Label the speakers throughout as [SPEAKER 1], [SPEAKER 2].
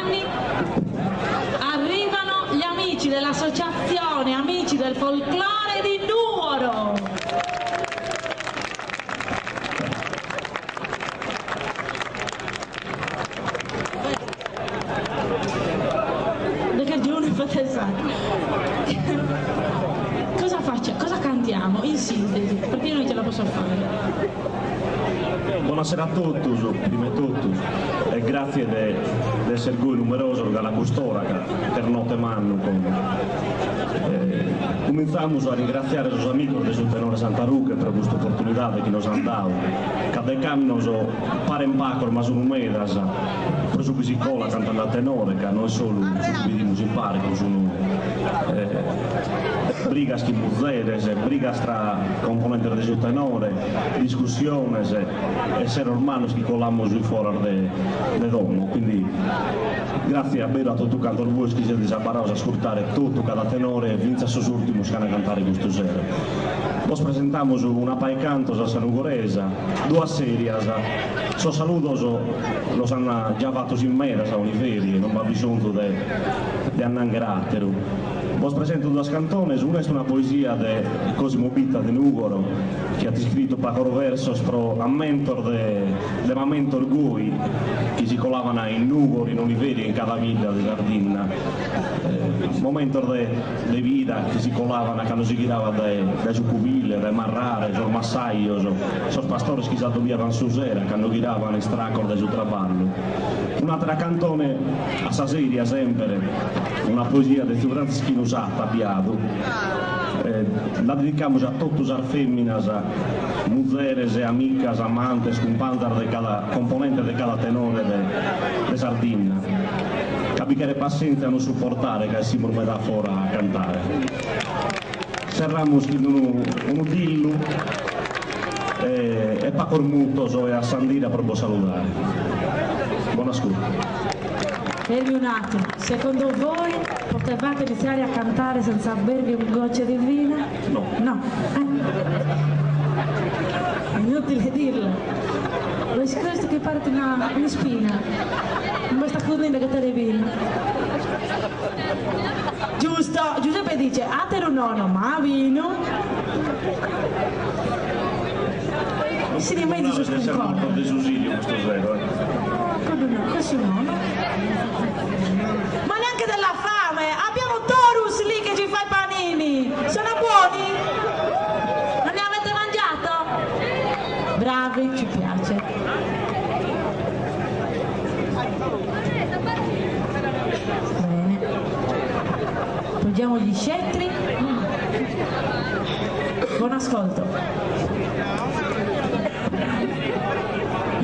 [SPEAKER 1] anni. Arrivano gli amici dell'associazione Amici del Folklore di Nuoro. Cosa faccio? Cosa cantiamo? In sintesi, perché io non ce la posso fare.
[SPEAKER 2] Bonasera a totus, prima 'e totus, e gratzie de de esser goi numerosos galu a cust'ora ca est note mannu como. Cumintzamus a ringratziare sos amicos de su Tenore Santa Ruche pro custa oportunidade chi nos an dau, ca dech'annos paren pacos ma sun medas pro su chi si colat cantande a tenore, ca no est solu su chi bidimus in parcu, sun brigas chin muzeres, brigas tra componentes de su tenore, discussiones e seros mannos chi colamus in foras de de domo, quindi gratzie a beru a totu cantos bois chi sezis abarrados a ascurtare totu cada tenore fintzas sos urtimos chi an a cantare custu sero. Bos presentamus una pa' 'e cantos a sa nugoresa, duas serias, sos saludos los an già fatos in medas a Oliveri e non b'at bisonzu de de annangher ateru. Bos presento duas cantones, una est una poesia de Cosimo Bitta de Nugoro, chi at iscritu pagos versos pro ammentos de de mamentos goi chi si colavan in Nugoro, in Oliveri e in cada bidda de Sardinna, momentos de de vida chi si colavan cando si ghiravat dae dae su cubile, dae marrare, sos massajos, sos pastores chi s'addobiavan su sera cando ghiravan istracos dae su traballu. Un'atera cantone a sa seria semper, una poesia de tziu Frantzischinu Satta, biadu, la dedicamus a totu sas feminas, muzeres, amicas, amantes, cumpanzas de cada componente de cada tenore de de Sardinna, ca bi cheret passentzia a nos suportare ca essimus meda a fora a cantare. Serramus chin unu unu dillu e pacos mutos e a s'andira pro bos saludare. Bon'ascurtu.
[SPEAKER 1] Fermi un attimo, secondo voi potevate iniziare a cantare senza bervi un goccio di vino?
[SPEAKER 2] No.
[SPEAKER 1] No, eh. Inutile dirlo. Est custu chi paret una un'ispina. B'est acudende a ghetare binu. Giusto, Giuseppe dice, ateru nono, ma binu. Si di mezus
[SPEAKER 2] De esser mortos de su sidiu custu sero, eh.
[SPEAKER 1] Cuddu no, cussu nono. Ma neanche della fame, abbiamo Torus lì che ci fa i panini. Sono buoni? Non ne avete mangiato? Bravi, ci piace. Bene. Poggiamo gli scettri. Buon ascolto.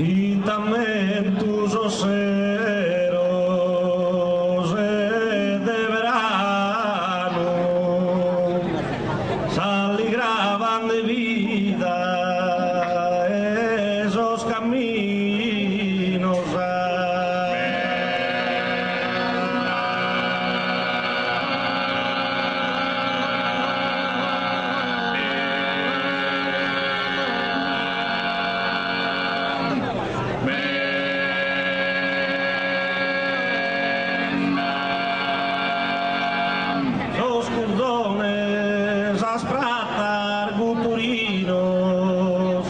[SPEAKER 2] It'ammentu sos seros de beranu s'alligraban de vida 'e sos caminos. Sos cuzones, sas pratas, guturinos,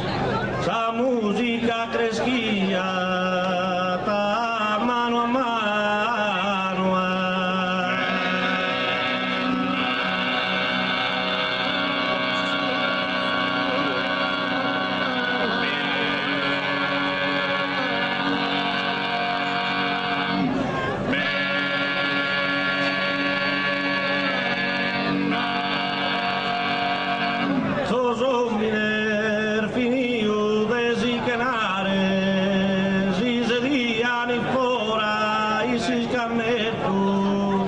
[SPEAKER 2] sa musica creschiat a manu a manu. Sos omines finiu de si chenare si sedian in fora in s'iscannettu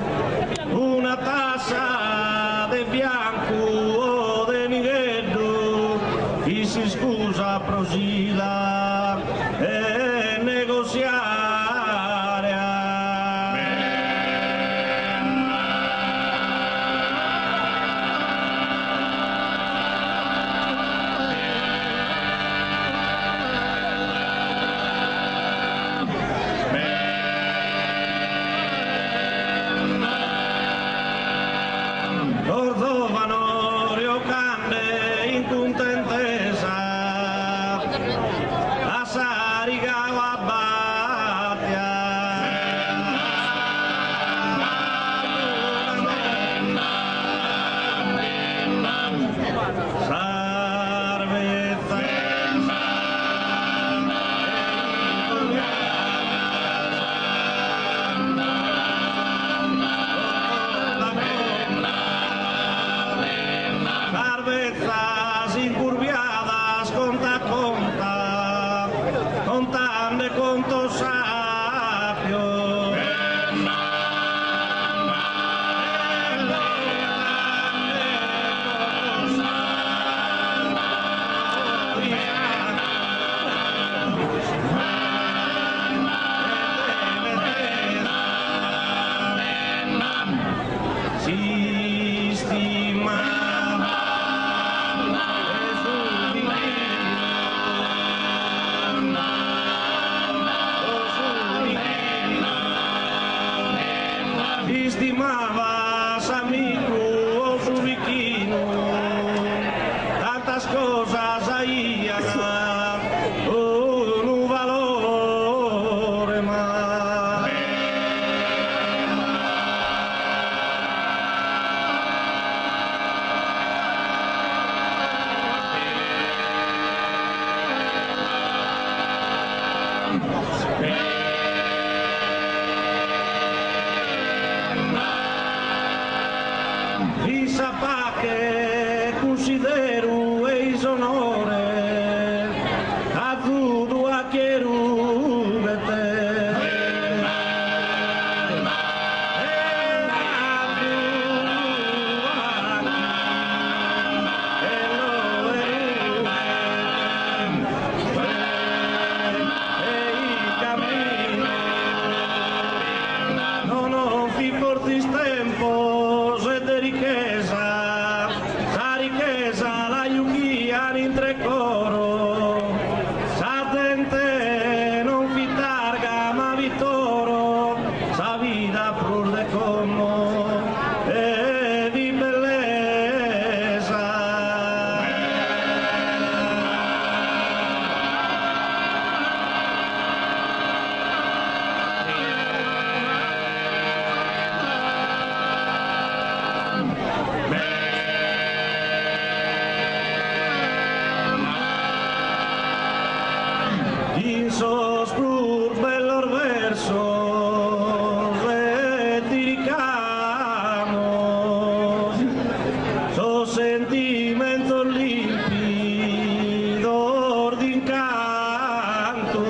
[SPEAKER 2] una tassa de biancu o de nigheddu fit s'iscusa pro si la negossiare. Istimava s'amicu o su bichinu, tantas cosas aian unu valore ma. Fit sa pache, cunsideru e-i s'onore, azudu a chie rughet. No non fit fortzis tempos de richesa, sa richesa la juchian intr'e coro, sa zente non fit arga ma fit oro, sa vida prus de como fit bellesa. In sos prus bellos versos e ti ricamos sos sentimentos limpidos d'incantu.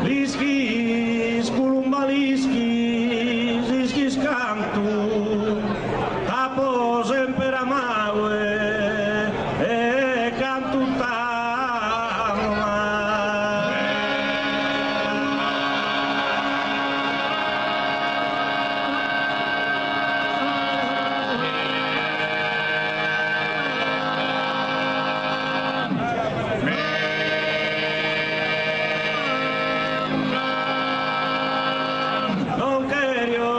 [SPEAKER 2] L'ischis, culumba l'ischis, ischis cantu t'apo semper amau e cantu t'amo. Non cherio,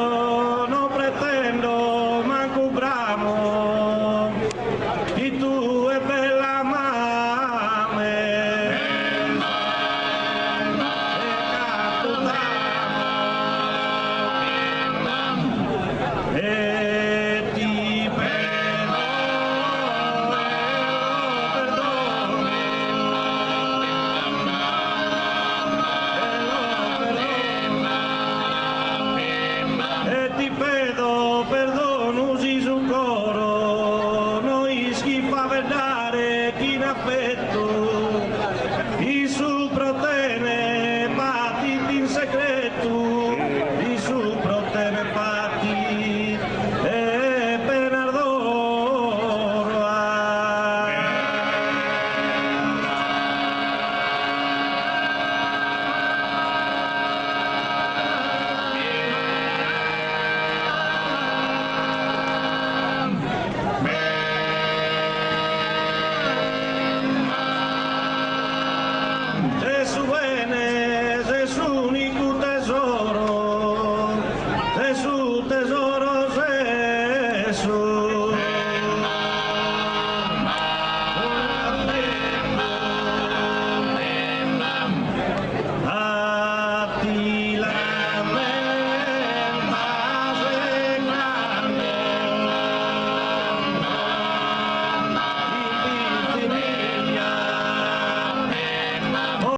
[SPEAKER 2] non pretendo, mancu bramo, chi tue bella m'ames. E cantu t'amo. E ti pedo perdono, e ti pedo perdonu si su coro no ischit faeddare chin affettu, issu pro tene patit in secretu, issu pro tene patit e penas d'oro. Ses su bene, ses s'unicu tesoro, ses su tesoro ses su.